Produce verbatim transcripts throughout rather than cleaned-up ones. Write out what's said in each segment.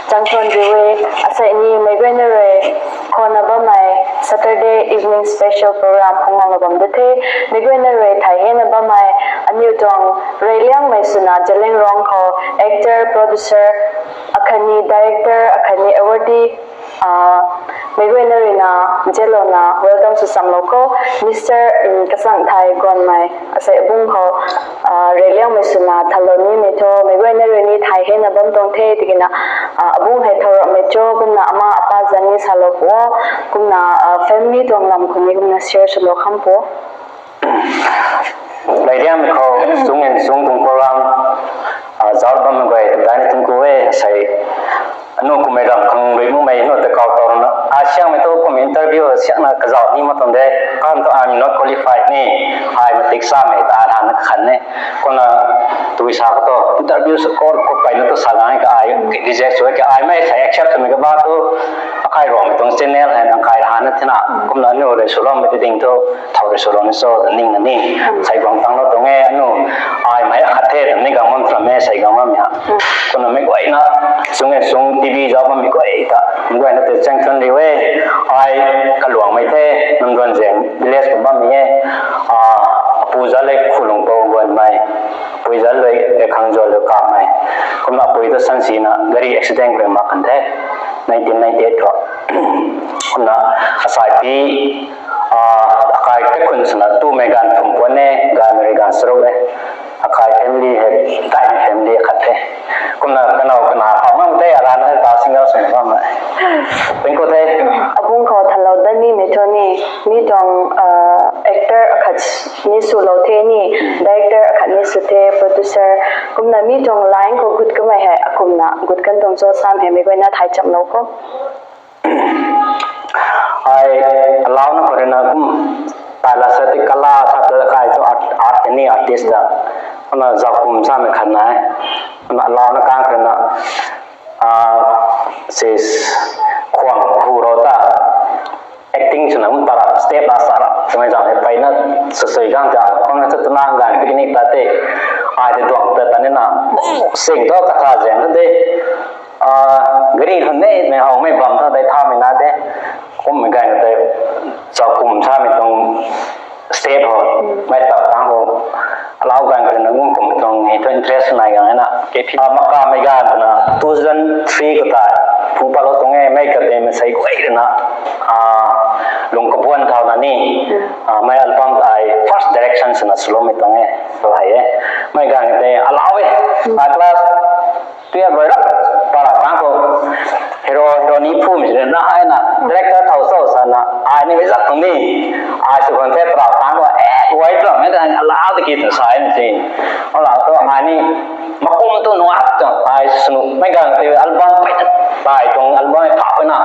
Changthon Riwe, asei ni meic guayna rui khou na bammei Saturday evening special program phungwang la bam da the. Meic guayna rui thai hei na bammei aniu tuang rui liangmei swna Zeliangrong khou actor, producer, akhatni director, akhatni awardee, meic guayna rui na zalouna welcome sw samlou khou, Mister Kasang Thai Gonmei asei abung khou rui liangmei swna thalou nimei thu meic guayna rui ni thai hei na bam tuang the tikina, abung hei thau ramei cho kumna ama apa zan ni salou pu, kumna family tuang lam khou ni kumna share swlou kham pu. Rui liangmei khou sung and sung tuang program zauc bammei guay ta daina tuang ku e asei. Anu kummei ram khang rui mumei nu ta kau tau runa a siangmei thu kum interview siangna kazauh ni ma tuang de. Kan thu I'm not qualified ni, ai matik samei ta a rana kakhan e. Kumna tui sa khou thu interview sw kor khou peyna tu sa nai ka ai reject sw e ka aimei sei accept swmei kaba tu akai Ruangmei tuang channel hei nang kai rana thina kumna anu rui swloumei ti ding thu thau rui swlou ni cho ta ningna ni sei guang tanglou tuang e anu. Aimei akhat the ta ni gang bam tram e sei gang bammei ha. Kumna meic guayna sung e sung T V zauc bammei guay ta meic guayna tei Changthon Riwe. Ai kaluangmei the Namduanzang village khou bammei e. Apu zat le Khulungpou Gonmei, apui zat le Khangzuanlou Kamei. Kumna apui tu sansina gari accident rui mak kan the nineteen ninety eight khou. Kumna asai pi akai kaikhun swna tumei ganv thum puan e, gaymei rui ganv charuk e. Akai family hei daihmei family akhat the. Kumna kanow kana khou ngam the arana ta single swna bammei. Thank you the. Abung khou thalou dat nimei thu ni, mi tuang actor akhat ni swlou the ni, director akhat ni sw the, producer, kumna mi tuang line khou gut kamei hei akumna gut kan tuang cho sam hei meic guayna thai chamlou khou. Ai alauna khou rui na kum tai la sa ti kala sa ta kai thu art, art ni artist ta. Kumna zauc kum samei khat nai. Kumna alauna kang khou rui na sis khwang hu rou ta acting swna kum ta ra step la sa ra twmei zang hei peyna swsui gang ta khwang na chu twna ganv picnic ta te. Ai tei duang ta ta nina sing thu katha zaeng na de. Gari khou neimei howmei bam thu tei thamei na de. Kummei gayna tei zauc kum samei tuang step ho, mei tau tang ho. Alau ganv khou rui na ngum kummei tuang hei thu interest nai gang na. Makamei ganv twna two thousand three khou tei phu patlou tuang e mei kate masei guay rui na lung kabuan thauna ni mei album tei first direction swna swloumei tuang e. So hei e, mei ganv tei alau e, a class twelve rui ra, para tang khou hero hero ni phumei sina na ai na director thau cho sana ai ni mei zat tuang ni. Ai sw khang the para tang khou e guay tramei ta alau tiki twna sa e na si. Alau tu ai ni makum tu nuat ta ai sw mei ganv tei album pei tai tuang album pha puna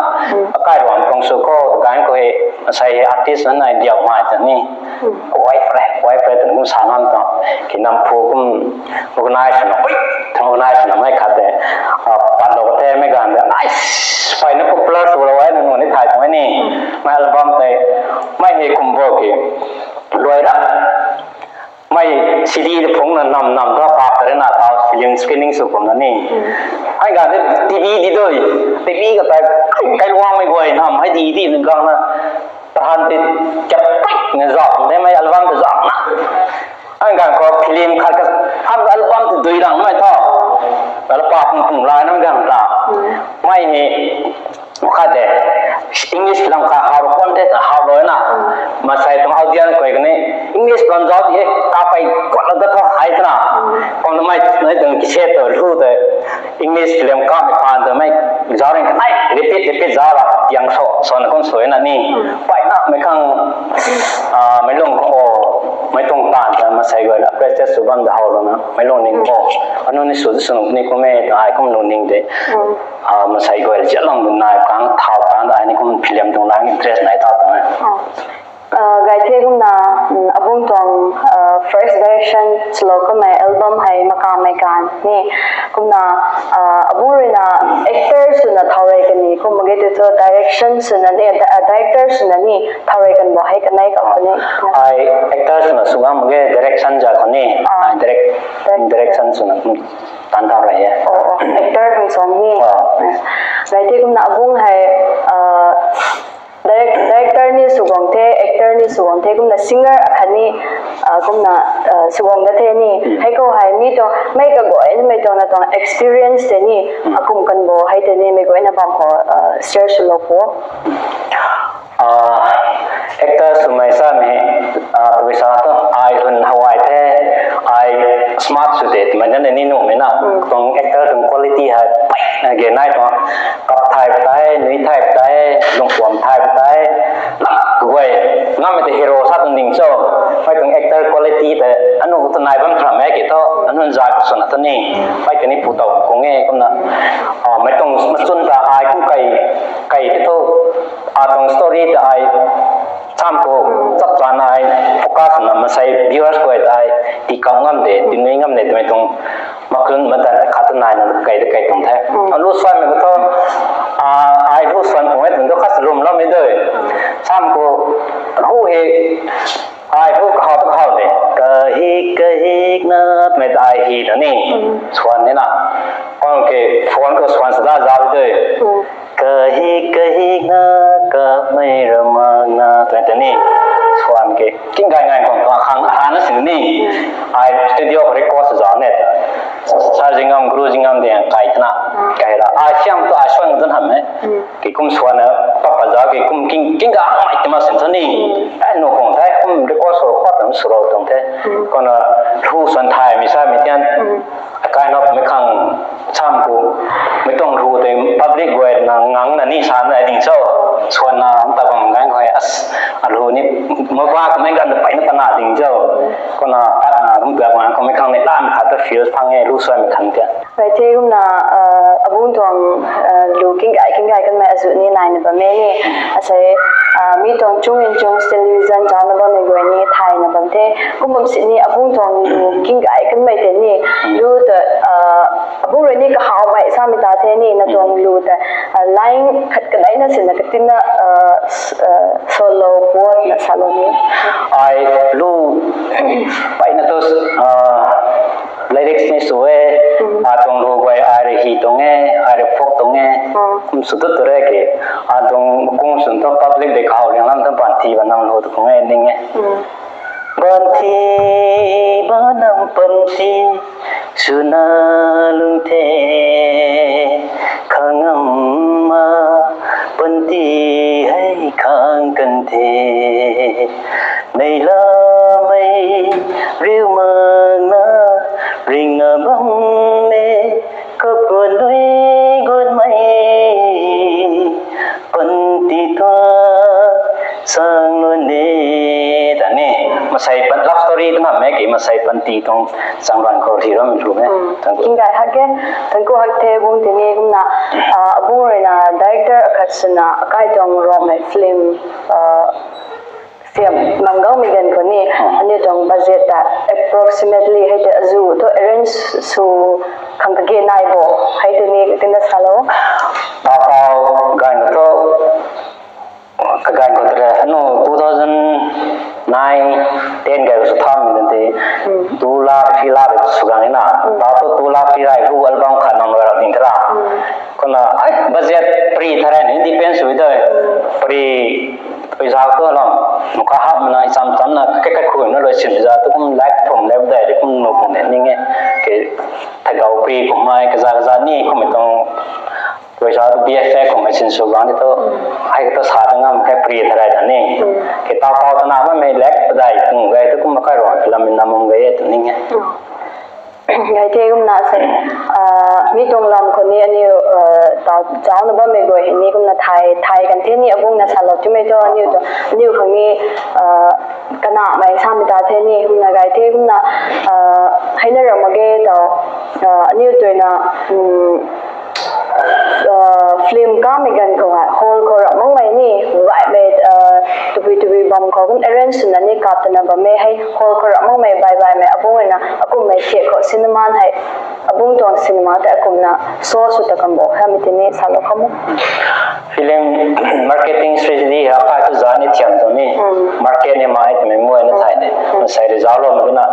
akai Ruangmei tuang sw khou tu ganv khou hei asei artist na nai diau mai ta ni. Kuay pre kuay pre twna kum sa ngam tuang ki nam phu kum organize na ui, thang organize na mei khat te patlou the mei ganv te nice peyna popular swlou e nang ni thay tuang e ni. Mei album tei mei hei kum bo ki luai ra mei C D phungna nam nam ta pa ta rui na tau film screening sw kumna ni. Ai ganv te T V di doi, T V kata kailuangmei guay nam hei di di nang gang na tahan ti kap pik na zauc de mei album ta zauc na. Ai ganv khou film khat ka ham album ta dui rangmei tho. Lapa pung pung la nam ganv ta mei ni khat de English lam kha howlou kan the ta howlou na. Masei tuang audience guay kani English lam zauc di e kapei kuat la da tho hei twna. Kumna mei mei tuang cassette ta lu tei English film kamei phaan twmei zauc ring kanei repeat repeat zauc ra tiang so sona kum sw na ni. Peyna mei khang mei lung khou mei tuang taanv ta masei guayna appreciate sw bam da howlou na mei lungning khou anu ni sw sw ni kum e ta ai kum lungning de. Masei guay ziatlou nai kang thau kang ta ai ni kum film tuang lang interest nai tau tuang e. Gay the kumna abung tuang first direction swlou kamei album hei makamei ganv ni. Kumna abung rui na actor swna thau rey kan ni kum mak ge tu thu direction swna ni, director swna ni thau rey kan bo hei kanei kau puni. Ai actor swna sw ngam mak ge direction za khou ni. Ai direct direction swna kum tan tau rei e. Oh, oh, actor khang song ni. Oh. Gai the kumna abung hei, uh, direct, director ni sw guang the, actor ni sw guang the, kumna singer akhat ni, uh, kumna, uh, sw guang da the ni. Hei khou hei mi tuang, mei kaguay ni mei tuang na tuang experience tei ni, akum kan bo hei tei ni, mei guay na bam khou, uh, share swlou po. Ah, actor swmei samei, ah, tabui sa tu, ai hun hawai the, ai smart sw de, twmei na ni nuhmei na. Tuang actor tuang quality hei, pei, na ge nai tuang, kap thay tei, nui thay tei, lungpuam thay tei, la, guay, ngammei tei hero sa tuang ding cho, mei tuang actor quality tei, anu tu nai bam thram e ki tu, anu zat swna tu ni, pei tei ni pu tau kung e, kumna, ah, mei tuang machun ta ai kum kai, kai tei tu, atuang story ta ai, sam tu, chap chana ai, focus na masei viewers guay ta ai, ti kap ngam de, ti nui ngam de, twmei tuang, makun mata khat tu nai na kai de kai tuang the. Lu suan mei tu, ah, ai lu suan tuang e tuang tu khat lum loumei de. Sam tu, hu he, ai hu kahaw tu kahaw de. Kahik kahik na, twmei ta ai hi na ni, suan ni na. Kong ke phone khou suan sa da zau de. Kahik kahik na, kamei ramak na, twmei ta ni. Suan ke, king gay ngai khang tuang khang hana sin ni. Ai studio khou record sa zau ne. Sir Zingam, Guru Zingam de kai tana. Kai ra, ai siam tu ai suan dun ham e. Ki kum suan na, papa zau ki kum king, king ga mai tima sin tu ni. Ai nu kong thei, kum record sa khou tam suro tuang the. Kona, lu suan thay mi sa mi tian. Akai nop mei khang sam tu, mei tuang lu tei public guay na ngang na ni sa na ding cho. Suan na, ta bam ngang khou as, alu ni, mova kamei gan pei na pana ding cho. Kona, at na, kum tuak na, kamei khang ni tan khat ta feel phang e, lu suan mei khang tia. Gai the kumna, uh, abung tuang, uh, lu king gay, king gay kanmei azu ni nai na bam e ni. Asei, uh, mi tuang chung in chung television zau na bammei guay ni thay na bam the. Kum bam si ni abung tuang lu king gay kanmei tei ni. Lu ta, uh, abung rui ni kahaw mei sa mi ta the ni, na tuang lu ta, uh, line khat kadai na sin na katin na, uh, s-, uh, solo po na salou ni. Ai lu, pei na tu, ah, lyrics ni sw e, atuang lu guay ai rui hi tuang e, ai rui phok tuang e, kum sw tu tu re ke, atuang kung swn tu public de kahaw liang lam tu panty ba nam lu tu kung e ning e. Panty, ba nam panty, swna lung the, khang ngam ma, panty hei khang kan the. Neihlamei, riu mak na, ring a bam e, kapuan nui guan mei, panty tuang sang lun e, ta ni. Masei pan, love story twna mak e ki, masei panty tuang sang lun khou ri ram lu e. Thank you. King gay hak e, thank you hak the bung tini kumna, ah, abung rui na director akhat swna akai tuang Rongmei film, ah, film Manggaumei ganv khou ni, aniu tuang budget ta approximately hei tei azu thu arrange sw khang kage nai bo, hei tei ni katin da salou. Tapau ganv khou thu, kaganv khou tei aniu two thousand nine, ten gay sw thaumei ganv tei, two lakh, three lakh sw gang na. Tau thu two lakh three lakh hu album khat nang rap ding tara. Kumna, ai, budget pri tharai ni depend sw e tei. Pri, pui zau tu along, maka hap na, icham cham na, kai kai khu na loi sin za tu kum lakh thum lak dai de kum nu kum ne ning e. Ke, thagau pri kummei, kaza kaza ni kummei tuang, pui zau tu B F F kummei sin sw gang di tu, ai tu sa ta ngam kai pri tharai ta ni. Ke tapau twna bammei lak padai tung gay tu kum kai ruang lam na mum gay tu ning e. Gay the kumna se, ah, mi tuang lam khou ni aniu, ah, ta, zaucna bammei guay hei ni kumna thay, thay kan the ni abungna salou timei tu aniu tu, aniu khang ni, ah, kanamei samei ta the ni kumna gay the kumna, ah, hei na ram mak ge tau, ah, aniu tuina, um, ah, film kamei ganv khou hei, hall khou ram makmei ni, gaymei, ah, tabui tabui bam khou kum arrange swna ni kap tana bammei hei, hall khou ram makmei bai baimei, abung ruina, akummei thiak khou cinema hei, abung tuang cinema tei akumna, show sw ta kam bo, hei mi tini salou kham o. Film marketing strategy ha kai tu za ni thiam tu ni. Market ni mai tu mei muai na thai ni. Masai result lo mei na.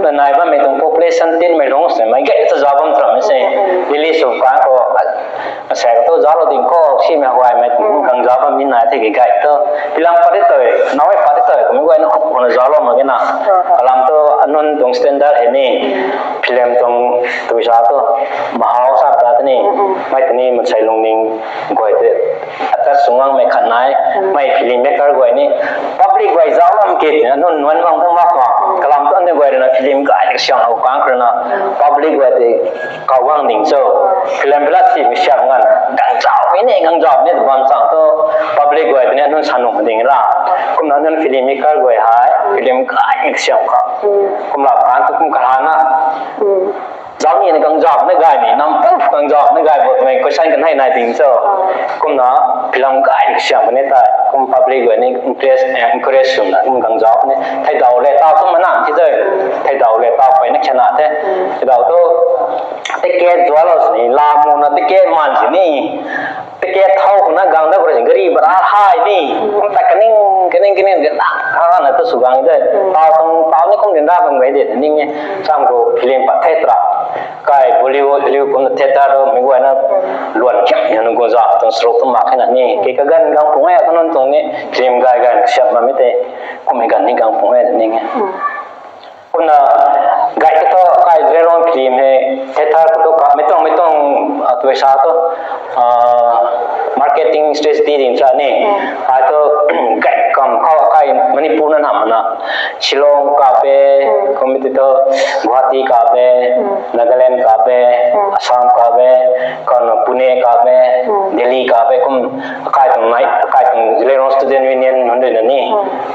Na nai ba mei tuang population tin mei long se mei ge tu za bam tram se. Lili su ka ko. Masai tu za lo ding ko si mei huai mei tu gang za bam ni nai the ge gai tu. Film pa de toi, na wai pa de toi ko mei guay na ko na za lo mei na. Kalam tu anun tuang standard he ni. Film tuang tu za tu. Mahau sa ta ni. Mai tu ni masai lung ning guay te. Ata sungang mei khat nai, mei film maker guay ni, public guay zauc lam ke tina, nun nuan bang thang mak tuang. Kalam tuan de guay rui na film kai ni siang hau kang khru na, public guay te kau gang ding cho. Film pla si mi siang ngan, gang zauc mi ni, gang zauc mi bam chang to, public guay te ni nun sanung ding la. Kumna nun film maker guay hai, film kai ni siang ka. Kumna kan tu kum kahana. Zauc ni ni gang zauc na gay ni, nam pum gang zauc na gay bo twmei question kan hei nai ding cho. Kumna film kai ni siam ni ta, kum public guay ni interest, eh, encourage swna, kum gang zauc ni. Thei dau le tau kum mana, ti zai. Thei dau le tau kai na khana the. Thei dau tu, ticket zualo sini, la mu na ticket man sini. Ticket thau na gang da kura gari bara hai ni. Kum ta kaning, kaning, kaning, kaning, ah, na tu su gang de. Tau kum, tau ni kum din da kum gai de, ning e. Sam ko film pa theatre. Kai Bollywood, Hollywood kum theatre ro, mi guay na luan khiam, ya nung ko za, tuang srok tu mak khe na ni. Ke ka gan gang pung e, ka nun tuang ni, film gai gai, siam ma mi te. Kum e gan ni gang pung e, ning e. Kumna, gai ka to, kai Zerong film he, theatre ka to ka, mi tuang, mi tuang, ah, tu sa to, ah, marketing strategy ding sa ni. Ai to, gai kam khou, kai Manipur na nam na. Shillong ka pe, kum ti to, Guwahati ka pe, Nagaland ka pe, Assam ka pe, kan Pune ka pe, Delhi ka pe, kum kai tuang nai, kai tuang Zeliangrong Student Union nunc rui na ni,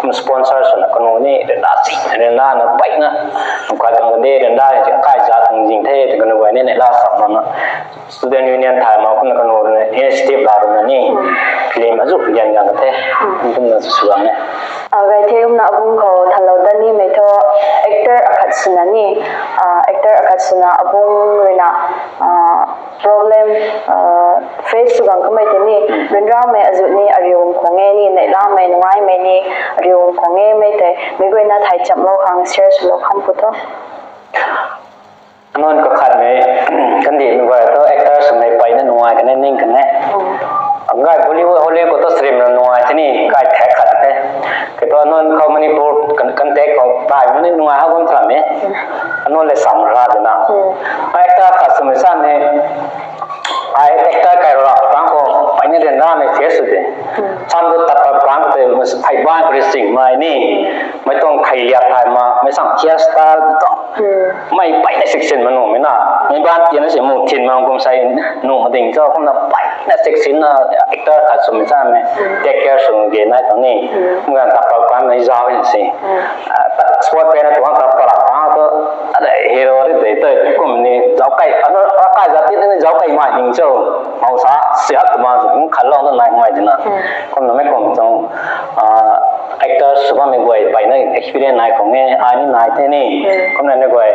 kum sponsor swna kanu ni, renda si, renda na pai na, kai tuang de, renda kai za tuang zing the, te kanu guay ni, ni la sam na. Student Union thai ma kumna kanu rui na, initiative la rui na ni, film azu lian gang the, kumna su gang e. Ah, gai the kumna abung khou thalou da ni mei tho actor akhat swna ni, ah, actor akhat swna abung rui na, ah, problem, ah, face sw gang kamei te ni, ryanramei azu ni arium khong e ni, neihlamei nungaimei ni, arium khong e mei te, mei guay na thai chamlou khang share swlou kham pu tho. Anon kakhat mei, kandih mei guay tu actor swmei peyna nungai kan e, ning kan e. Ngai Bollywood, Hollywood khou tu stream na nungai tini, kai thak khat the. Kei tu anon khou Manipur kan, kan tek khou tai mani nungai ha bam tram e. Anon le sam ra de na. Actor khat swmei sa ni, ai actor kai rap tang khou, peyna ryanramei face sw de. Sam tu tat pat bang te, mas phey bang kri sing mai ni. Mei tuang khei liak thai ma, mei sang hairstyle tuang. Mei peyna section ma nuhmei na. Mei ban tian na si mu thin ma kum sai nuh ma ding cho, kumna peyna section na actor khat swmei sa mei. Take care sw ge nai tuang ni. Kumna tat pat bang mei zauc ni si. Ah, sport peyna tuang tat pat bang tu, hero ri de tu, kum ni zauc kai, ano, kai za ti ni zauc kai mai ding cho. Mau sa, siat ma, kum khalou na nai mai ding na. Kumna mei kum tuang, ah, actor sw bammei guay peyna experience nai khong e, ai ni nai the ni. Kumna ni guay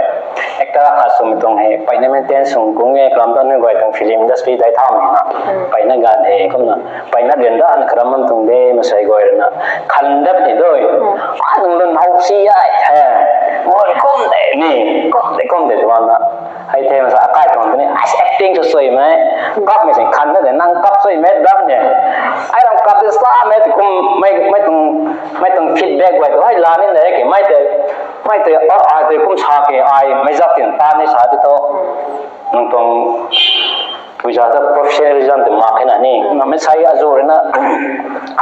actor khat swmei tuang he, peyna maintain sw kung e, kalam ta ni guay tuang film industry dai thaumei na. Peyna gan he, kumna peyna ryanra na karam bam tuang de, masai guay rui na. Khan dat ni doi. Ai nung lun hou si ai, he. Guay kum de ni, kum de, kum de tuang na. Hei the masa akai tuang tini, ai acting tu suimei, kapmei sing khan na de, nang kap suimei dam de. Ai ram kap de sa mei tu kum, mei, mei tuang, mei tuang feedback guay tu, ai la ni de ke, mei te, mei te, oh, ai te kum sa ke, ai mei zat tin ta ni sa ti to. Nang tuang, puiza ta professionalism tu mak khe na ni, na mei sai azu rui na,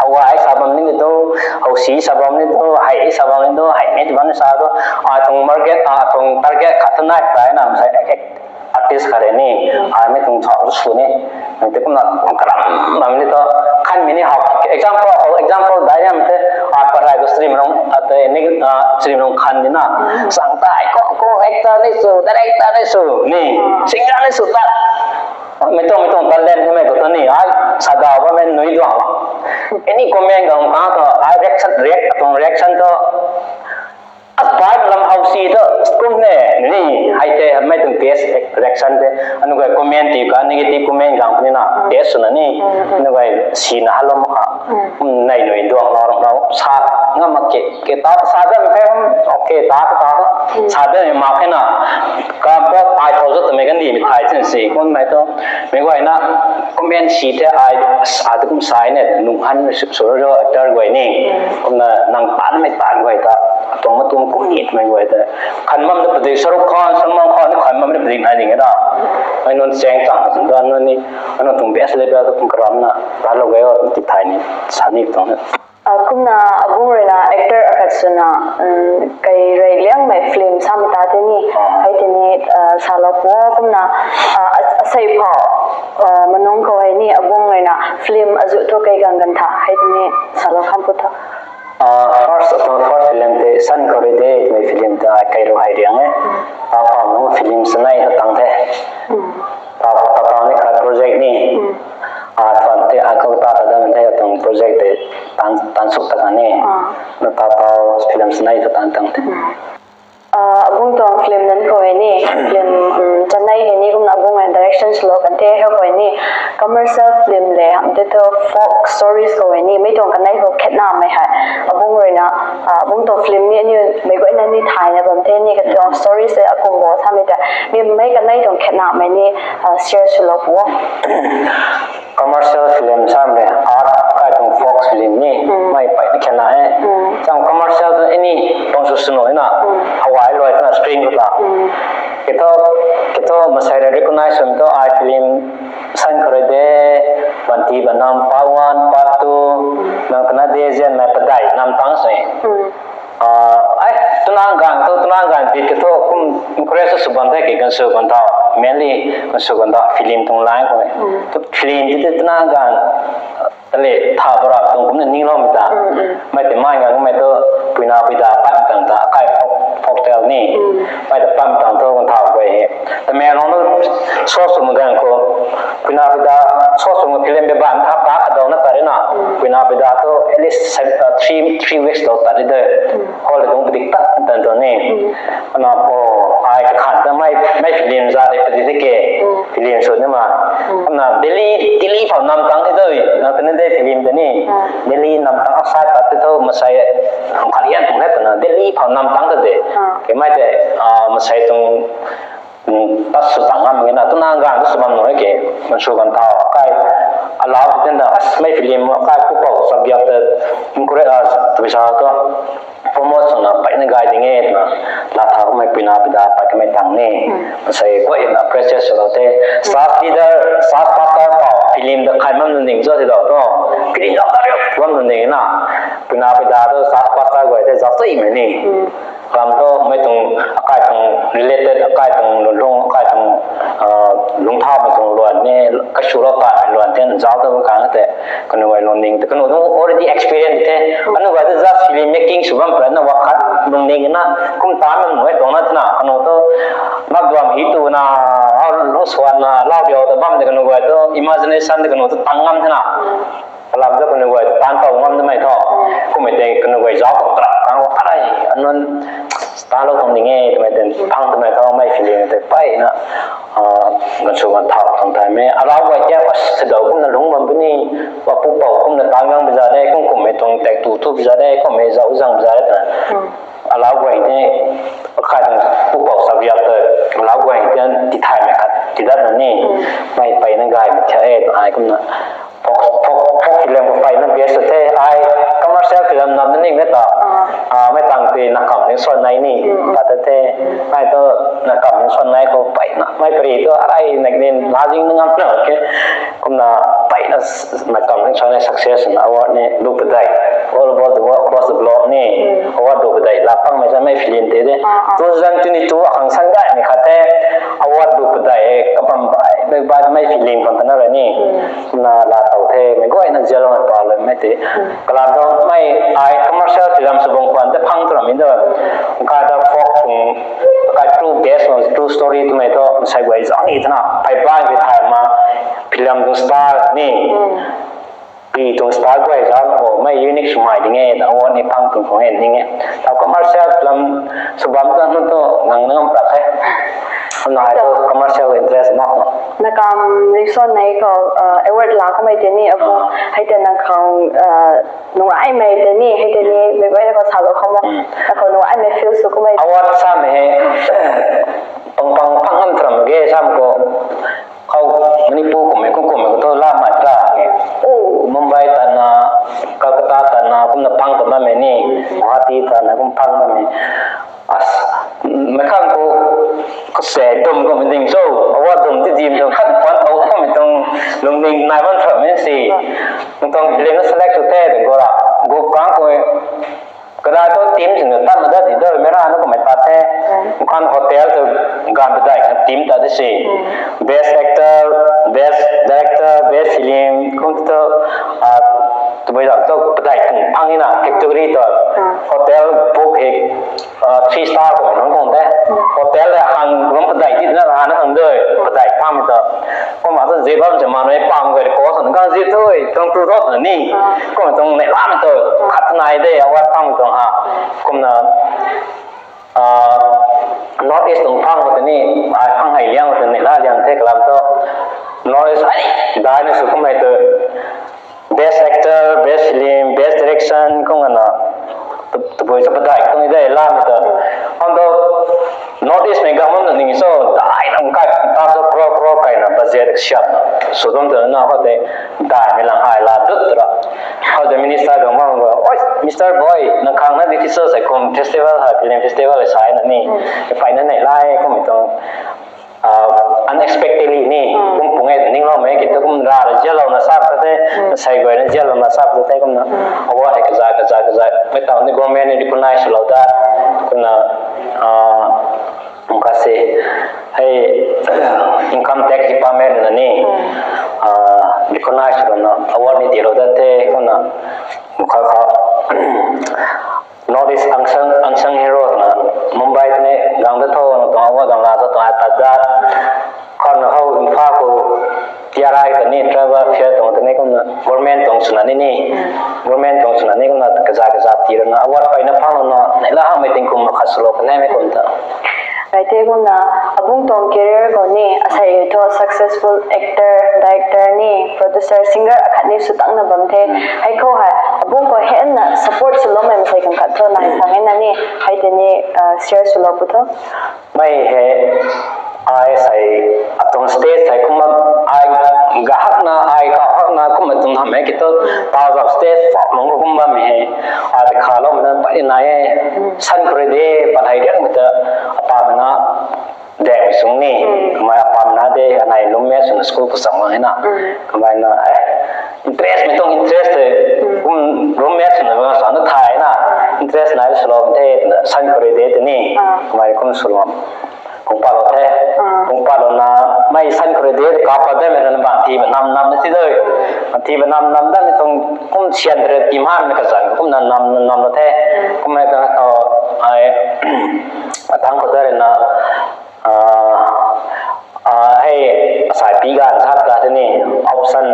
hou ai sa bam ni tu, hou si sa bam ni tu, hei sa bam ni tu, hei ni tu bam ni sa tu, ai tuang market, ai tuang target khat tu nai ta na, mei sai artist khat rui ni, ai mei tuang thau sw ni, mei ti kumna karam bam ni tu, khan mei ni hou, example, hou example dai ram te, ai parai ko stream rong, ate ni, ah, stream rong khan ni na, sang tai ko, ko actor ni sw, director ni sw, ni, singer ni sw ta. Mei tuang, mei tuang talent mei ko tu ni, ai, sa dau bammei nui duang. Any comment gang kang tu, ai reaction, react, tuang reaction tu, apai lam hou si tu, kum ne, ni, hei te, mei tuang best reaction te, anu guay comment ti ka negative comment gang puni na, test swna ni, anu guay sina halom kha, nei nui duang lou rau rau sa, ngam mak ke, ke ta sa da me khe, okay, ta ta ta, sa da me mak khe na, ka ba tai thau zat ta me kan di me thai chen si, kun mai to, me guay na, comment si the ai, sa tu kum sai ne, nung han su su ro actor guay ni, kumna nang tan me tan guay ta, atong ma tum kum ni me guay ta, khan mam de padi Shahrukh Khan, Salman Khan, khan mam de padi nai ding da. Ai non cheng tang da non ni, ano tung best level tu kum karam na, ta lo gayo ti thai ni, sa ni tong na. Ah, kumna abung rui na actor akhat swna, um, kai rui liangmei film sa mi ta te ni, hei ti ni, ah, sa lo pu kumna, ah, a- asei phau, ah, manung khou hei ni abung rui na film azu tu kai gang gan tha, hei ti ni sa lo kham pu tha. Ah, first of all, first film te San Khou Rui De, mei film ta kai ru hai riang e. Ta pam nung film sanei ta tang the. Ta ta ta ni khat project ni. Ah, tuan te a kau ta ta dam the tuang project te tan tan suk ta kan ni. Na ta ta film sanei ta tan tang the. Ah, abung tuang film nan khou hei ni, film, um, chanei hei ni kumna abung hei direction swlou kan the, hei khou hei ni commercial film le, ham te tu folk stories khou hei ni, mei tuang kanei khou khetna mei hei, abung rui na, ah, abung tuang film ni aniu mei guay na ni thai na bam the ni, ka tuang stories le akum bo sa mei ta, mi mei kanei tuang khetna mei ni, ah, share swlou pu. Commercial film sam le art kai tuang folk film ni, mei pei na khetna e. Chang commercial tu any tuang su sunu na, hawai loi na screen ko ta. Kito, kito masai le recognize sum to ai film San Khou Rui De, Banti Banam part one, part two, nang kana de zian na padai nam tang se. Ah, ai, tunang gang tu, tunang gang bit kito kum encourage su bam the ki kan su kan ta, mainly kan su kan ta film tuang line ko. Tu film ti tu tunang gang tale tha bara tuang kumna ning lou mi ta. Mei te mai gang mei tu puina puida pat tang ta kai folk, folk tale ni. Mei ta pat tang tu kan tha ko he. Tamenglong nu so sum gang khou, puina puida so sum film be ban tha ta ka dau na ta re na. Puina puida tu at least seven, uh, three, three weeks dau ta re de. Hall dung dik ta tan tu ni. Ana po ai ka khan ta mei, mei film za de padi de ke. Film shoot ni ma. Ana Delhi, Delhi phau nam tang de doi. Na tene de film de ni. Delhi nam tang asai ta te tu masai khalian tung he ta na. Delhi phau nam tang ta de. Ke mei te, ah, masai tung Hmm, ta sw tang ngam na, tu nang gan sw bam nu e ke, man sw kan tau, kai, alau tin da, as, mei film, kai pu pau, subject ta, encourage, ah, tu bisa to, promote sw na, pai na gai ding e, na, la tha ko mei puina pida, pai ka mei tang ni, sai ko na, precious sw te, staff leader, staff pastor pau, film da khai mam nu ning zo ti dau to, film da khai mam nu ning na, puina pida to, staff pastor guay te, za sai mei ni. Ram tu mei tuang akai tuang related, akai tuang lungc, akai tuang, ah, lungc thau mei tuang luan ni, kashu lou ta mei luan ten zauc ta kan te. Kanu guay lungning te, kanu tu already experience te. Kanu guay tu just film making sw bam pran na wakhat lungning na, kum tan na mei tuang na tna, kanu tu mak duam hi tu na, lung swan na, lau diau ta bam te kanu guay tu, imagination te kanu tu tang ngam te na. Kalam tu kanu guay tan tau ngam de mei tho. Kum mei tei kanu guay zauc tau trak kang arai anun tan lou tuang ding e twmei tei phang twmei tho mei feeling tei pai na, ah, gansu gan thau tuang tai mei. Alau guay tei as thadau kumna lungc bam puni, wa pu pou kumna tan gang biza de, kum kum mei tuang tek tu tu biza de, kum mei zauc zang biza de twna. Alau guay tei, akai tuang pu pou subject tei, alau guay tei tithaymei khat tidat na ni, mei pai na gaymei thia e, ai kumna. Folk, folk, folk film khou pai na best the, ai commercial film nam na ning na ta. Ah, mei tang ti na kam ni swan nai ni, ta ta the, mei tu na kam ni swan nai khou pai na, mei pari tu arai na ni lazing na ngam na, okay. Kumna pai na s-, na kam ni swan nai success na award ni, Dupadai, All About the World, Across the Globe ni, award Dupadai, lapang mei sa mei film te de. Two thousand twenty-two akhang sang dai ni khat the, award Dupadai, kabam bai, bai, bai mei film khang ta na ra ni. Na la tau the, mei guay na zia lou na pa lou mei te. Kalam tu mei ai commercial film sw bam khwan te phang tu ram in do. Ka ta folk tuang, ka true based on true story twmei tu, sai guay zang ni twna, pai bai ki thai ma, film tuang star ni. Pi tuang star guay zang o, mei unique swmei ding e, ta award ni phang tuang khong e ding e. Tau commercial film sw bam ta nu tu, ngang na ngam pra the. Nai tu commercial interest mak na. Na kam rison nei ko, uh, award la ko mai teni abu, hai te na khang, uh, nungai mai teni hai teni mai bai ko sa lo ko mo. Na ko nungai mai feel su ko mai. Award sa me he pang pang pang ham tram ge sam ko. Khou Manipur kum e kum kum e ko tu la mai tra ne. Oh, Mumbai ta na, Kolkata ta na kum na pang ta ma me ni, Guwahati ta na kum pang ma me. As, mei khang ko, ko se dum ko mei ding so, awa dum ti dim so, khat pan tau ko mei tuang lungning nai ban tram mei si. Mei tuang film select sw the ding ko la, gup kang ko, kada to team sing tan na da di do, mei ra na ko mei ta the. Mei khang hotel to gan bedai kan team ta di si. Best actor, best director, best film, kum to, ah, tabui zam to bedai kung phang na category to. Hotel book he, ah, three star ko nang kung te. Hotel le hang rum bedai di na ra na hang doi, bedai phang to. Kum ma to zip bam je ma noi pam ko ko san kang zip toi, kang tu rot na ni. Kum tuang nei lam to, khat nai de, award phang to ha. Kum na, ah, North East tuang phang ko ni, ai phang hai liang ko ni, la liang the kalam to. North East ai dai na su kum hai to. Best actor, best film, best direction, kum na, tu, tabui sa padai tung de lam to. Hang to, North East mei gam na ning so, dai nang kai, tam so pro, pro kai na, budget siap na. So dum to na, ho de, dai mei lang hai la, dut ra. Ho de minister dong mang go, "Oi, Mister Boy, nang khang na di ti so sai kum festival ha, film festival sai na ni. Pai na nei lai, kum to." Ah, unexpectedly ni, kum pung e ning lo mei, ki to kum ra, ra, jia lo na sa ta the, sai goi na jia lo na sa ta the, kum na, award hai kaza, kaza, kaza, mei tau ni government ni recognize lo da, kum na, ah, kum ka se, hei, income tax department na ni, ah, recognize lo na, award ni di lo da the, kum na, kum ka ka, North East unsung, unsung hero na Mumbai tei gang da tho na tuang award gang la sa tuang ta da. Khan na hou Imphal khou T R I ta ni travel fair tuang tei ni kum na government tuang swna ni ni. Government tuang swna ni kum na kaza kaza ti na award pai na phang na nei la hang mei ting kum na khat sw lo ka nei mei kum ta. Rai the kum na, abung tuang career khou ni, asei thu successful actor, director ni, producer, singer akhat ni sw tang na bam the. Hei khou hei, abung khou hei na support sw lo mei masei kang khat thu nai phang e na ni, hei tei ni, ah, share sw lo pu tho. Mei hei, ai sei, atuang stage sei kumna, ai gahak na, ai kahak na, kumna tum ham e ki tu, ta zau stage fok lung kumna mei hei, ai te kha lo mei na, pai nai e, san kure de, pat hei riak mei ta, apa mei na, dek sung ni, kamei apam na de, anei roommate swna school khou cham e na. Kamei na, eh, interest mei tuang interest e, kum roommate swna sa na thay na, interest nai swlou the, san kare de tei ni, kamei kum swlou. Kung pa lo the, kung pa lo na, mei san kare de, ka pa de mei na bang ti, nam nam na ti de, ti nam nam da mei tuang, kum sian re ti man na ka zan, kum na nam nam lo the, kum mei ka, ai, atang khou da re na, Ah, ah, hei, asai pi ganv sa ta tei ni, option,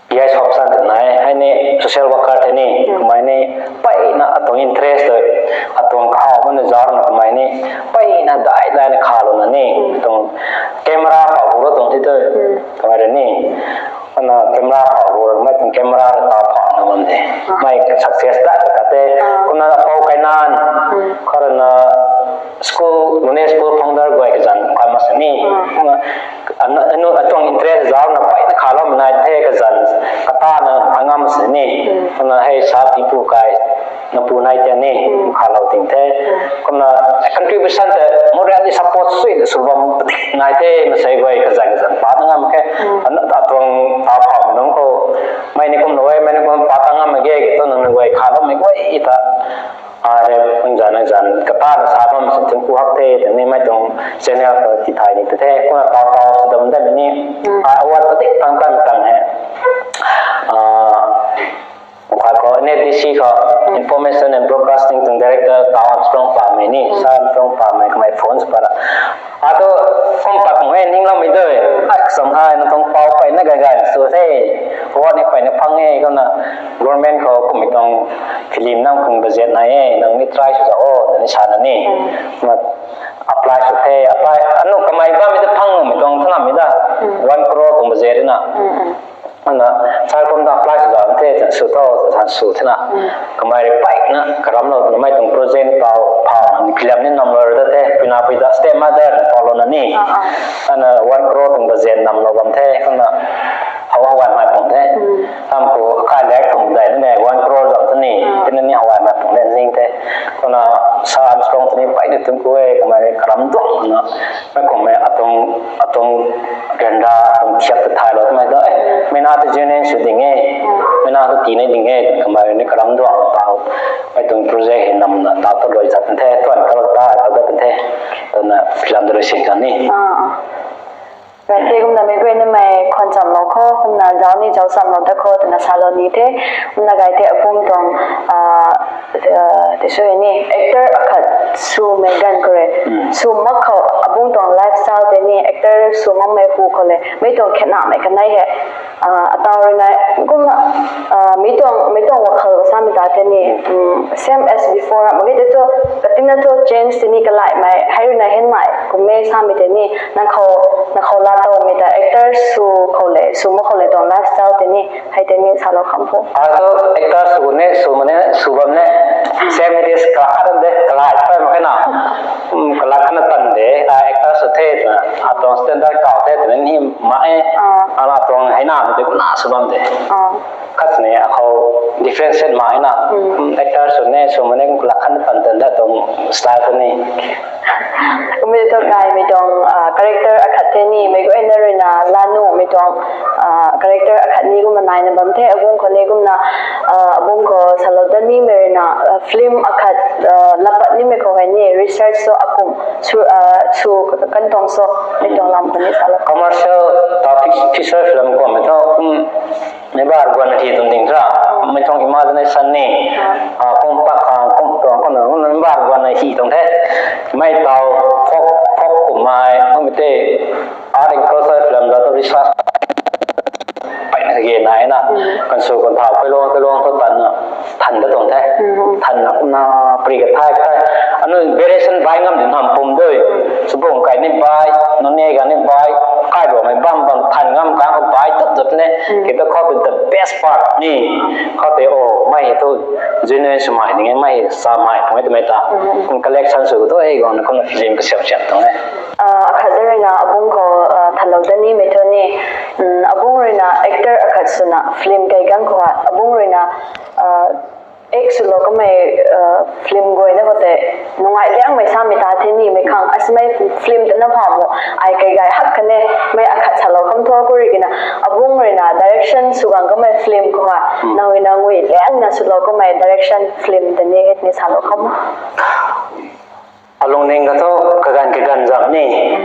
yes option tei nai, hei ni social worker tei ni, kamei ni, peyna atuang interest tei, atuang kahaw bam na zauc na kamei ni, peyna dai dai na kha lou na ni, atuang camera pau hu ro tuang ti tei, kamei rui ni, Kumna camera khou rui mei tuang camera rui ta phang na bam de. Mei success ta ka te. Kumna apou kai nan. Khou rui na school, Lune school founder guay kazan kai ma sini. Kumna anu, anu atuang interest zauc na peyna kha lou mei nai the kazan. Kata na angam sini. Kumna hei sa tipu kai. Na pu nai tei ni, kha lou ting the. Kumna contribution tei morally support sui de sw bam padik nai the, na sei guay kazan kazan pa na ngam khe. Ana ta tuang ta pham nung khou. Mei ni kum na wei, mei ni kum pa ta ngam ge, ge tu nang na guay kha lou mei guay ta. A re, kun zan na zan, kata na sa bam sin tin ku hak the, tei ni mei tuang channel khou ti thai ni te the. Kumna ta ta sa dam de ni. A award padik tang tang tang he. Ah, Khat khou N F D C khou, Information and Broadcasting tuang director Tau Armstrong Pamei ni, Sir Armstrong Pamei kamei phone sw para. Atu kum pat mei ning lou mei dui. Ai kasam hai na tuang pau peyna gay gay sw the. Award ni peyna phang e, kumna government khou kummei tuang film nang khang budget nai e, nang ni try sw zau o, ni sa na ni. Kumna Apply sw the, apply, anu kamei bammei ta phang nuhmei tuang thanamei ta. One crore tuang budget na. Ana, sir kum ta apply sw zam the, sw tho, sa sw thena. Kamei rui peyna karamlou twna mei tuang project tau, pha, film ni namlou ta the, pina pui ta stepmother tau lou na ni. Ana, one crore tuang budget namlou bam the, kumna, how how ai mai pung the. Tam khou kai lek thum dai ni, one crore zam ta ni, tina ni how ai mai pung le ning the. Kumna, sa Armstrong ta ni peyna tum ku e, kamei rui karam duang na. Mei kummei atuang, atuang ryanra, atuang thiak ta thaylou twmei ta, eh, mei na ta genuine sw ding e, mei na ta tii ni ding e, kamei ni karam duang tau, mei tuang project hei namna tau ta rui zat the, tuan ta ta ta ta the, twna film ta rui sin kan ni. Right, the kumna mei guay na mei khwan chamlou khou, kumna zauc ni zauc chamlou ta khou, twna salou ni the, kumna gay the apum tuang, ah, ah, ti sw ni, actor akhat swmei ganv khou rui, sw mak khou, abung tuang lifestyle tei ni, actor sw makmei hu khou le, mei tuang khetnamei kanei hei, ah, atau rui na, kumna, ah, mei tuang, mei tuang wakhal samei ta tei ni, same as before, mak ge tei thu, katina thu change tei ni kalaimei, hei rui na henmei, kummei samei tei ni, nang khou, nang khou laa towmei ta actor sw khou le, sw mak khou le tuang lifestyle tei ni, hei tei ni salou kham phu. Ai thu actor sw ne, sw mak ne, sw bam ne, same it is, kalak khat de, kalak khat mak khe na. Kalak khat na tan de, ai actor sw the twna, atuang standard kau the twna ni mak e, ala tuang hei na, mei tei kumna sw bam de. Khat ni akhou differentiate mak e na, actor sw ne, sw mak ne, kalak khat na tan tan da tuang style ta ni. Kummei thu gaymei tuang, ah, character akhat the ni, mei guayna rui na laa nuhmei tuang, ah, character akhat ni kumna naina bam the, abung khou ni kumna, ah, abung khou salou dat nimei rui na, ah, film akhat, ah, laa pat nimei khou hei ni research sw akum, sw, ah, sw kan tuang sw, mei tuang lam khou ni salou. Commercial ta fic-, feature film kummei thu, mei bar guan na thi tuang ding tra, mei tuang imagination ni, ah, kum pak khang, kum tuang, kum na, mei bar guan na hi tuang the. Mei tau, folk, folk kummei, kummei tei, art and culture film ta tu research peyna kage nai na, kan sw kan thau, kailuang, kailuang thu tanna, than ta tuang the. Thanna kumna, pri kathai kathai. Anu variation bai ngam di nam pum dui. Subung kai ni bai, nunc ni ga ni bai, kailuangmei bam bam than ngam kang khou bai tut tut ne. Kei tu khou the best part ni. Khou tei, oh, mei hei thu genuine swmei ding e, mei samei pung e twmei ta. Kum collection sw tu e guang na kumna film kasiam siam tuang e. Ah, akhat da rui na abung khou, ah, thalou dat nimei thu ni, abung rui na actor akhat swna film kai ganv khou hei, abung rui na, ah, act swlou kamei, ah, film guayna khou tei, nungai liangmei samei ta the ni, mei khang, asimei film ta na pha mo, ai kai gay hak kan e, mei akhat salou kham thu khou rui kina, abung rui na direction sw gang kamei film khou hei, nang rui na ngui liangna swlou kamei direction film ta ni, hei ni salou kham. Alungning kha thu kaganv kaganv zam ni,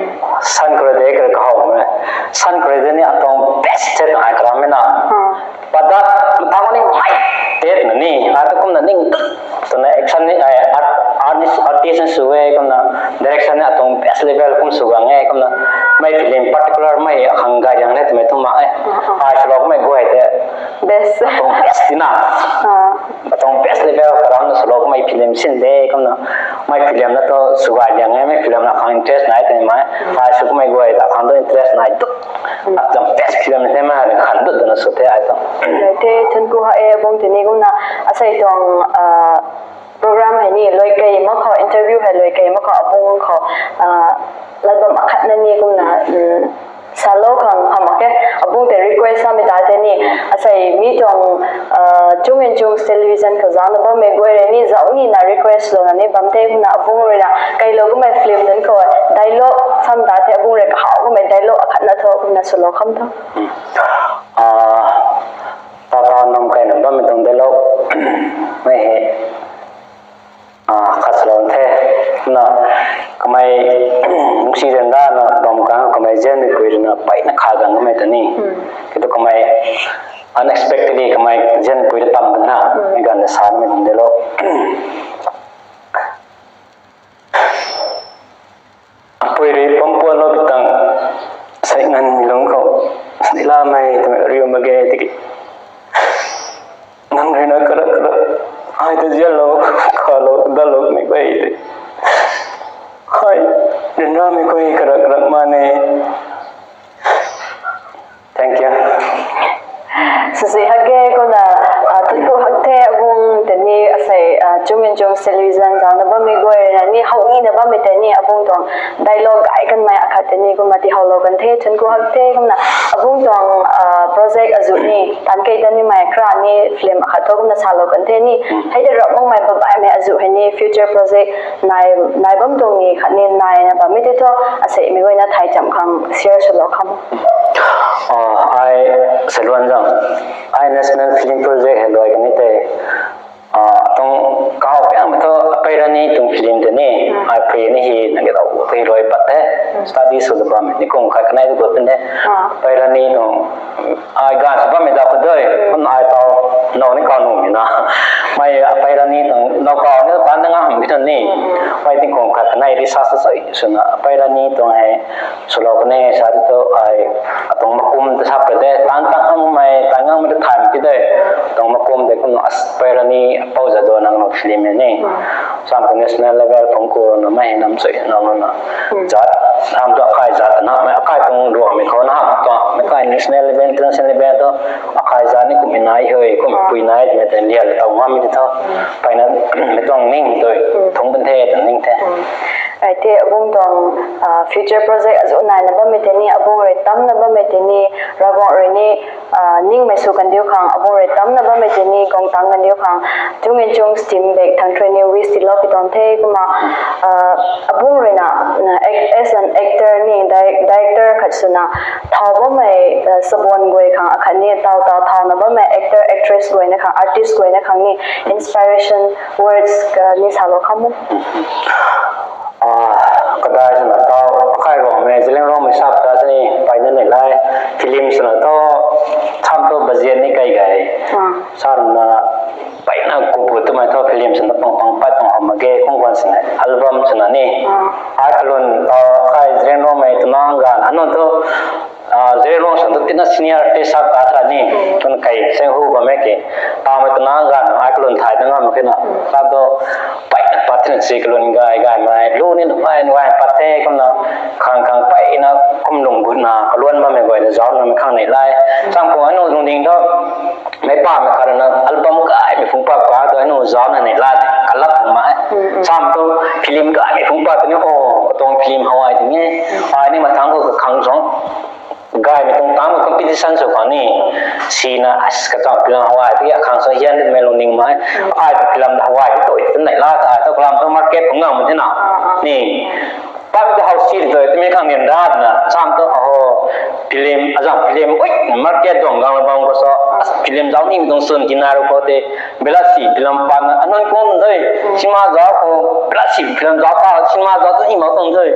san kre de kre kahow e. San kre de ni atuang best the ai karam e na. Padat, mata ni mei te na ni, atu kumna ning twna action ni, ai, art, artist, artist sw e, kumna direction ni atuang best level kum sw gang e, kumna mei film particular mei akhang gay riang le twmei tu mak e. Ai swlou kamei guay tei best, atuang best tina. Atuang best level karam na swlou kamei film sin de, kumna mei film na tu sw gay riang e, mei film na khang interest nai twmei mei. Ai sw kamei guay ta khang tu interest nai tu. Atuang best film the mei khan tu twna sw the ai tu. Te thun ku ha e abung tini kumna asei tuang, ah, program hei ni lui kei mak khou, interview hei lui kei mak khou abung khou, ah, lat bam akhat na ni kumna, salou khang hamh mak khe, abung tei request samei ta the ni, asei mi tuang, ah, Chung and Chungs Television khou zauc na bammei guay rui ni zauc nina request lou na ni bam the kumna abung rui na kailou kamei film nunc khou dialogue sam ta the, abung rui kahaw kamei dialogue akhat na thu kumna swlou kham thu. Ah, tata nam kaina bammei tuang dialogue mei hei, ah, khat swlou the. Na, kamei, nungsi ryanra na bam kang, kamei zianmei pui rui na peyna kha gang kamei ta ni. Kei tu kamei unexpectedly kamei zianmei pui ta tam na, mei ganv na sa namei tuang dialogue. Apui rui pampuanlou pi tang, sei nganvmei lungc khou, sei lamei twmei riu mak ge tiki. Nang rui na kara kara, ai ta zianlou, khalou, dalou mei guay tei. Ai, na bammei tei ni abung tuang dialogue gay kanmei akhat tei ni kumna tihoulou kan the, chun ku hak the kumna abung tuang project azuh ni tan kei dat nimei kra ni film akhat thu kumna salou kan the ni. Hei tei rap makmei babaihmei azuh hei ni future project nai nai bam tuang ni khat ni naina bammei tei thu aseimei guayna thai cham khang share swlou kham. Ai Saluan Zam, ai National Film Project hei luai kan ni tei, tuang kau piang thu Apeirani tuang film tei ni, ai pui ni hi na ke tau tei luai pat the, study sw ta bammei ni kum khat kanei tu gut pun the, Apeirani tuang ai gan sw bammei da khou dei, kum ai tau now ni kau nuhmei na, mei Apeirani tuang now kau ni tan na ngam bi tun ni, mei tingkum khat kanei research sw swna Apeirani tuang hei swlou kan e sa tu ai, atuang makum ta sap ka de tan tang hangmei tan ngangmei ta thaymei ti de, atuang makum de kumna Apeirani Pou Jadonang film e ni, sam khou national level phungc ku na mei nam sui na na, zat ham tu akai zat na mei akai tuang ruangmei khou na ham tu mei kai national level international level tu akai zat ni kummei nai hei kummei pui nai twmei tei lian tau ngammei ti thu, mpeyna mei tuang ning tu thungc kan the twna ning the. Ai the abung tuang future project azuh naina bammei tei ni abung rui tamna bammei tei ni Ravguangc rui ni ningmei sw kandiu khang, abung rui tamna bammei tei ni guang tang kandiu khang, Tungin Chung Steam Bag Thangthuini wish tiilou pi tuang the kumna, abung ruina as an actor ni director khat swna thau bammei sabuan guay khang akhat ni taw taw thauna bammei actor actress guayna khang artist guayna khang ni inspiration words ni salou kham o. Kadai swna taw akai Ruangmei Zeliangrongmei sap ta tei mpeyna neih lai, film swna thu tham thu budget ni kai gay, sana mpeyna kupu twmei thu film swna pang pang pat pang how mak ge kum guan swna album swna ni, ai kalun taw akai Zeliangrongmei twna ganv anunc thu Zeliangrong swna tu tina senior tei sap ta tha ni, tun kai seng hu bammei ke, tamei twna ganv ai kalun thay ta ngam mak khe na, sa tu mpeyna pat thina si kalun gay gaymei lu ni nuh gay nuh gay pat the kumna, khang khang mpeyna kum lung gutna kaluan bammei guayna zauc namei khang neih lai, sam khou anu lungding thu meic pamei khat rui na album gaymei phungc pat pa tu anu zaucna neih la, kalak ma e, sam tu film gaymei phungc pat tu ni o, katuang film how ai ting e, ai ni mathangc khou kakhang suang gaymei tuang tangc khou competition sw khang ni, sina kacham film how ai tiki akhang suang hian twmei lungning ma e, ai tu film how ai tu tui tu neih la ta tu kalam tu market khou ngam thena ni, pat tu how si tu twmei khang nian ra twna sam tu aho, film azang film ui market tuang gang bam khou so, film zauc nimei tuang swn tina ru khou tei, belasi film patna anunc kum dei, cinema zauc khou belasi film zauc ta cinema zauc tu ni mak tuang dei,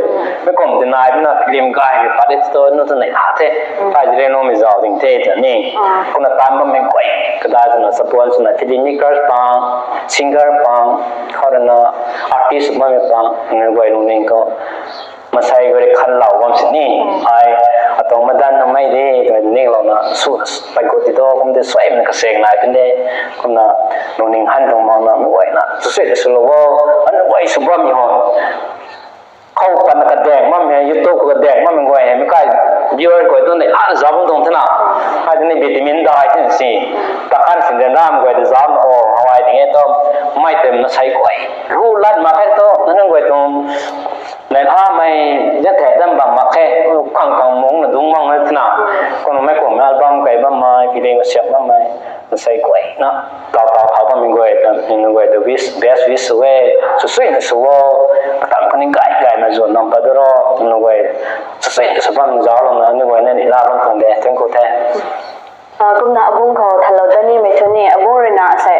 mei kum tei nai twna film gaymei pat e tu nu tu neih la the, kai Zeliangrongmei zauc ding the tw ni, kumna tan bammei guay kadai swna sabuan swna film makers pang, singer pang, khou rui na artist bammei pang, guay lungning khou masei guay rui khanlou bam sini, ai atuang madan namei de twmei ninglouna sw pat gut ti tu kum tei suaimei na kaseng nai pun de, kumna lungning han tuang makna mei guayna swsui ta swlou o, anu guay sw bammei ho, khou patna kadaeng bammei, YouTube khou kadaeng bammei guay hei mei kai viewer guay tu neih la zauc bam tuang thena, ai tu ni vitamin dai thena si, ta khan sin ryanramei guay ta zaucna o how ai ting e tu, mei tei masei guay ru lat mak khe tu nunc guay tuang neih lamei zan thei dam bam mak khe, khang khang mungna dungc bam e twna, kumna mei kummei album kai bammei film kasiam bammei masei guayna taw taw thau bammei guay ta, nunc guay ta wish, best wish sw e, swsuina sw o, katam khatni gay gaymei zuan nam pat du ro, nunc guay swsuina sw bam zauclouna aniu guayna neih la bam tuang de, thank you the. Kumna abung khou thalou dat nimei thu ni abung ruina asei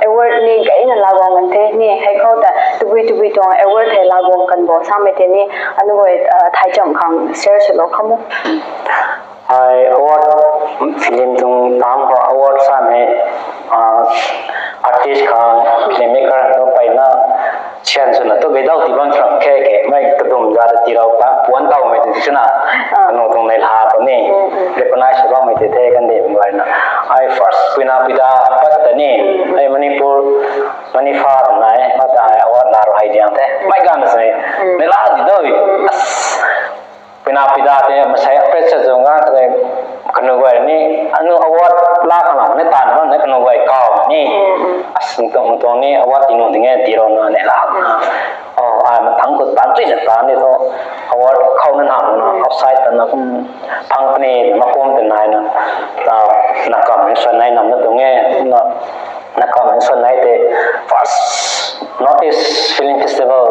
award ni gayna laa guang kan the ni, hei khou ta tabui tabui tuang award hei laa guang kan bo samei tei ni aniu guay thai cham khang share swlou kham o. Ai award, film tuang tangc khou award samei, artist khang, film maker tu mpeyna sian swna tu gay dau ti bam sw ram khe ke, mei kadum za ta tiilou ta puan tawmei ti swna, kanu tuang neih la tu ni recognize sw bammei tei the kandihmei guayna. Ai first puina puida pat ta ni, ai Manipur, Manipha twna e, pat ta ai award laa ru hei diang the. Mei ganv na sini neih la di dou. Puina puida tei masei appreciate sw nga kha tei, kanu guay ni aniu award laa khang lam ni taanv bam ni kanu guay kaw ni, tuang tuang ni award tiinu ding e tiilouna neih la, Ai mathang khou tan chuina tan ni thu, award khou na na na outside ta na kum phang puni makum te nai na, ta na kam ni swan nai nam na tung e, na, na kam ni swan nai te first North East Film Festival.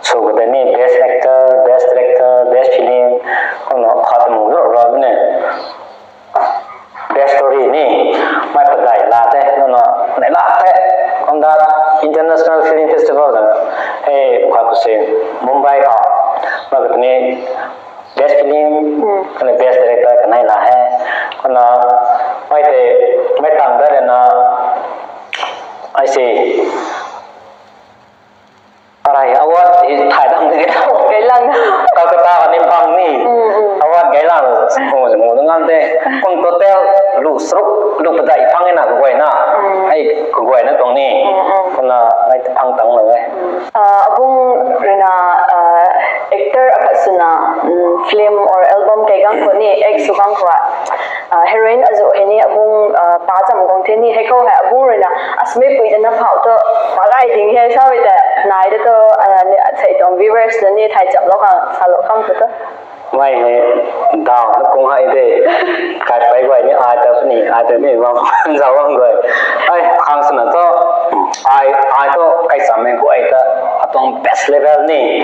So ko ni best actor, best director, best film, kumna khat mu ro ro ne. Best story ni, mai padai la te, no no, nei la te, on that international film festival da, hey, kha ko se, Mumbai ka, ma ko ni, best film, kane best director kanei la he, kona, mai te, mai tang da le na, I say, Arai, award hi thai dam ni. Kailang. Kolkata ka ni phang ni. Award kailang. Mo mo ngam te. Kum total lu sruk lu padai phang na guay na. Ai guay na tong ni. Kumna ai phang tang lo e. Abung rina actor akhat swna film or album kei gang khou ni act sw gang khou heroine azu hei ni abung pa cham gang the ni hei khou hei abung rui na asmei pui na phau tu pa gai ding hei sa ta nai de tu sei tuang viewers na ni thai cham lo khang sa lo khang tu tu. Mai hei dau na kung hai de kai pai guay ni ai ta ni ai ta ni bam zau bam guay ai khang swna tu ai ai tu kai cham mei guay ta atuang best level ni.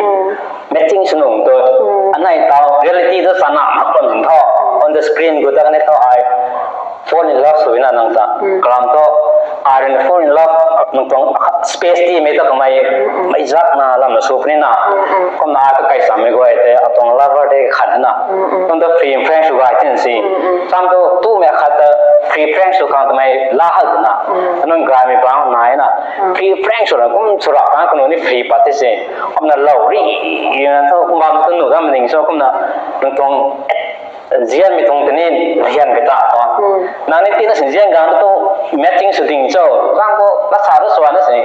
Matching sw nung tu anai tau reality tu sana mak pam nung tho on the screen gu ta kane tho ai fall in love sw na nang ta kalam tho ai rui fall in love nung tuang space ti mei ta kamei mei zak na lam na sw puni na kumna ai ta kai cham mei guay te atuang lover te khat na nung ta free friend sw gai tin si sam tu tu mei khat ta free friend sw khang ta mei la hal na anun gai mei bang nai na free friend sw na kum sw ra kang kanu ni free pat te se. Kumna lou ri na thu kumna tu nu dam ning so kumna nang tuang zian mi tuang tini zian ka ta ko. Nang ni tina sin zian gang tu matching sw ding cho. Gang ko la sa ru swa na se.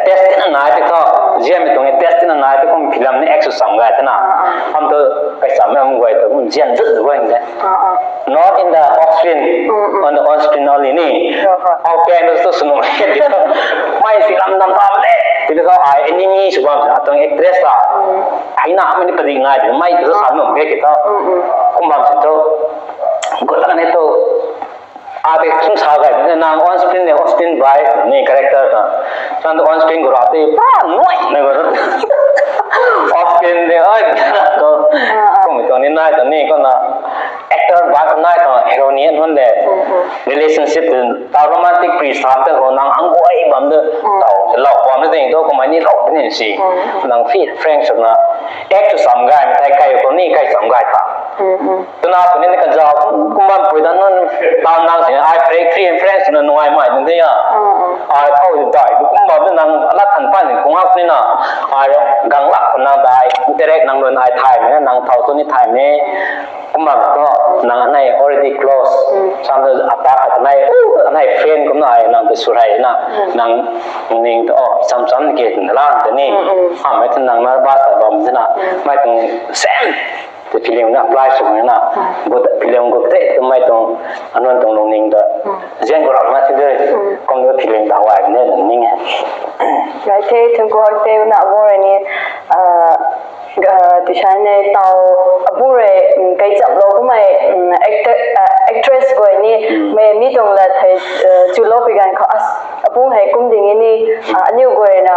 Test na nai ti ko zian mi tuang test na nai ti kum film ni act sw sam gai ta na. Ham tu kai sam na ham guay tu kum zian zut zut guay de. Not in the off screen, on the on screen only ni. How can this to sunu? Mai si lam nam ta le. Ti ko ai enemy sw bam atuang actress ta. Ai na mani padi ngai de mai tu sa num ke kita. Kum bam si tu. Gu ta ne tu. Abi kum sa gai na on screen ne off screen bai ni character ta. San on screen gu ra ti pa noi na gu. Off screen de ai. Kum tu ni nai tu ni ko na. Actor ba nai ta hero ni hon de relationship ta romantic pri sam ta ho nang ang guay bam de tau lau bam de ding tu kumai ni lau ni si nang fit friends na act sam gai mei thai kai ko ni kai sam gai ta tuna ko ni kan zau kumban pui dan nun tau nang si ai free friends na nuai mai ding de ya ai khou dai kumban nang la than pan ni kung ak ni na ai gang lak nang dai direct nang lun ai thai mei nang thau tu ni thai mei Kumna tu nang anei already close. Sam tu ata khat anei, anei friend kumna ai nang tu surai na. Nang ning tu oh, sam sam ke tu na lang tu ni. Ah, mei tu nang nervous ta bam tu na. Mei tu same. Tu film na apply sw na. Gu film gu te tu mei tu anun tu lung ning tu. Zian gu rak na tu de. Kum tu film ta wai ne ning. Right, thank you, thank you na wo ni. Ah, Tuishan nei tau abu rui kaichap lou kumei actor, actress guay ni mei mi tuang lat hei chulou pi ganv khou as abu hei kum ding ni aniu guay na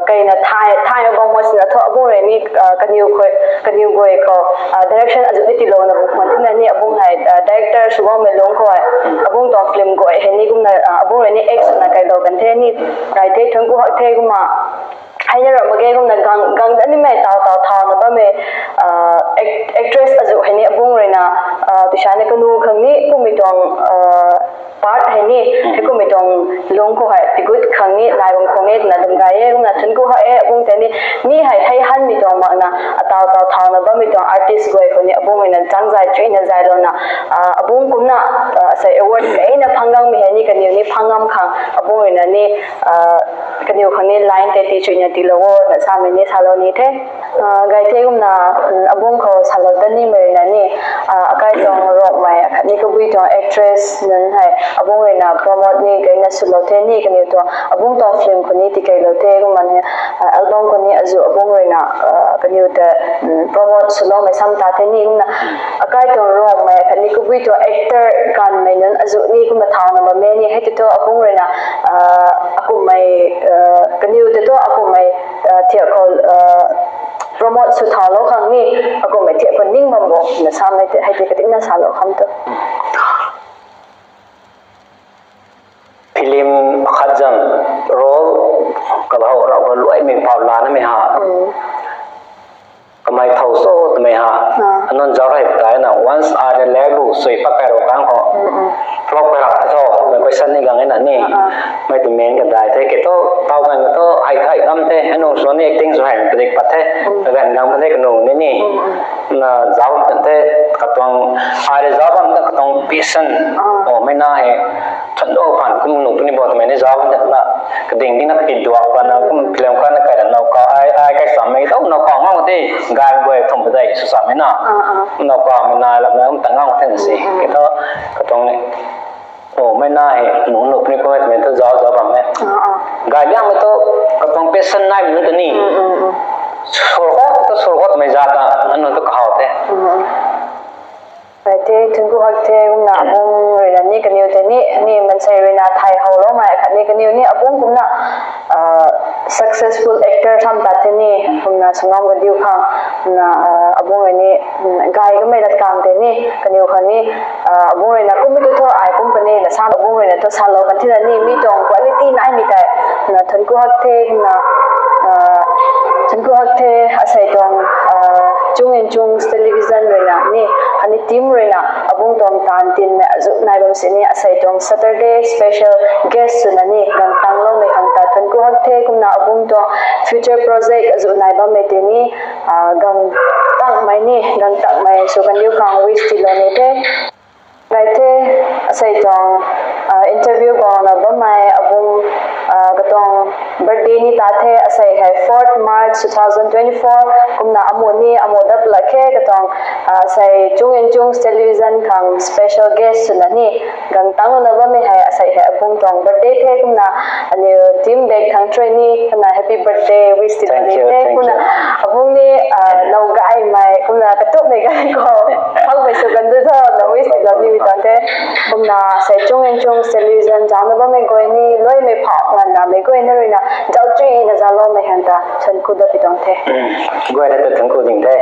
kaina thai thai bam mo sina thu abu rui ni kaniw khou kaniw guay khou direction azu ni tilouna bu khwan thina ni abu hei director sw bammei lungc khou hei abu tuang film guay hei ni kumna abu rui ni act swna kailou kan the ni ngai the thun ku hak the kumna Hei na ram mak ge kumna gang gang da nimei tau tau thau na bammei actress azu hei ni abung rui na tuisha ni kanu khang ni kummei tuang part hei ni hei kummei tuang lung khou hei tigut khang ni nai bam khou nge twna lum gay e kumna thun ku ha e abung tei ni mi hei thei hanmei tuang mak na taw taw thauna bammei tuang artist guay khou ni abungc ruina chang zay chuina zaylouna, abungc kumna asei award keina phang gangmei hei ni kaniw ni phang ngam khang abungc ruina ni kaniw khang ni line tei ti chuina tiilou o na samei ni salou ni the. Gay the kumna, abungc khou salou dat nimei ruina ni, akai tuang Rongmei akhatni Kabui tuang actress nunc hei abungc ruina promote ni keina swlou the ni kaniw tuang abungc tuang film khou ni tikeilou the kumna ni, album khou ni azuh abungc ruina kaniw ta promote swloumei sam ta the ni kumna, akai tuang Rongmei akhatni Kabui tuang actor ganvmei nunc azuh ni kumna thauna bammei ni hei tei thu abungc ruina akummei kaniw tei thu akummei thiak khou promote sw thaulou khang ni akummei thiak khou ning bam bo na samei tei hei tei katinna salou kham tu. Film khat zam role kalou rau ka luaimei pau lanamei ha. Kamei thow so twmei ha. Anunc zauc hei tana once ai le lek lu sui pat kai rou kang khou. Flop kai rap tho, na question ni gang e na ni. Mei tu main kadai the, ki thu, taw ganv ka thu, hei thei ngam the, anunc sw ni acting sw hei padik pat the, kaganv gang pat the kanu ni ni. Na zauc bam the, katuang, ai le zauc bam ta katuang passion. O, mei na hei, thundu phan kum nu puni bo twmei ni zauc bam the na, kading dina pi duak pana kum film kana kai na nau ka, ai, ai kai sammei tho, nau ka ngam the, gay guay thum padei sw sammei na. Nau kamei nai lamna kum ta ngam the na si. Ki thu, katuang ni, o, mei na hei, nu nu puni kum twmei thu zauc zauc bam e. Gay liangmei thu, katuang passion naimei nunc ta ni. Sur khou, tu sur khou twmei za ta, anu tu kahaw the. Gay the, thunku hak the, kumna abungc ruina ni kaniw tei ni, ni mansei ruina thay howloumei khatni kaniw ni abungc kumna successful actor tham tat the ni, kumna swngam kadiu khang, kumna abungc rui ni gay kamei lat kang tei ni kaniw khang ni abungc ruina kummei tu thu ai kum puni na sam abungc ruina thu salou kan thina ni mi tuang quality naimei tei, na thunku hak the, kumna thunku hak the, asei tuang Chung and Chungs Television ruina ni, khatni team ruina abungc tuang taanv tinmei azuh nai bam sini asei tuang Saturday special guest swna ni gang tangloumei khang ta thunku hak the, kumna abungc tuang future project azuh nai bammei tei ni gang tangmei ni, gang tangmei sw kaniw khang wish tiilou ni the. Gay the, asei tuang interview guangna bammei abungc katuang birthday ni ta the, asei hei fourth March two thousand twenty-four, kumna amu ni amu dat pla khe katuang asei Chung and Chungs Television khang special guest swna ni gang tanglouna bammei hei asei hei abungc tuang birthday the, kumna aniw team bak thang thrui ni kumna happy birthday wish tiilou ni the, kumna abungc ni nau gaymei kumna katupmei gan khou khoumei sw kan du tho na wish tiilou nimei tuang the. Kumna sei Chung and Chungs Television zaucna bammei guay ni luaimei phau nganvnamei guay na ruina zauc chuina zaucloumei khang ta thunku dat pi tuang the. Guay na ta thunku ding the.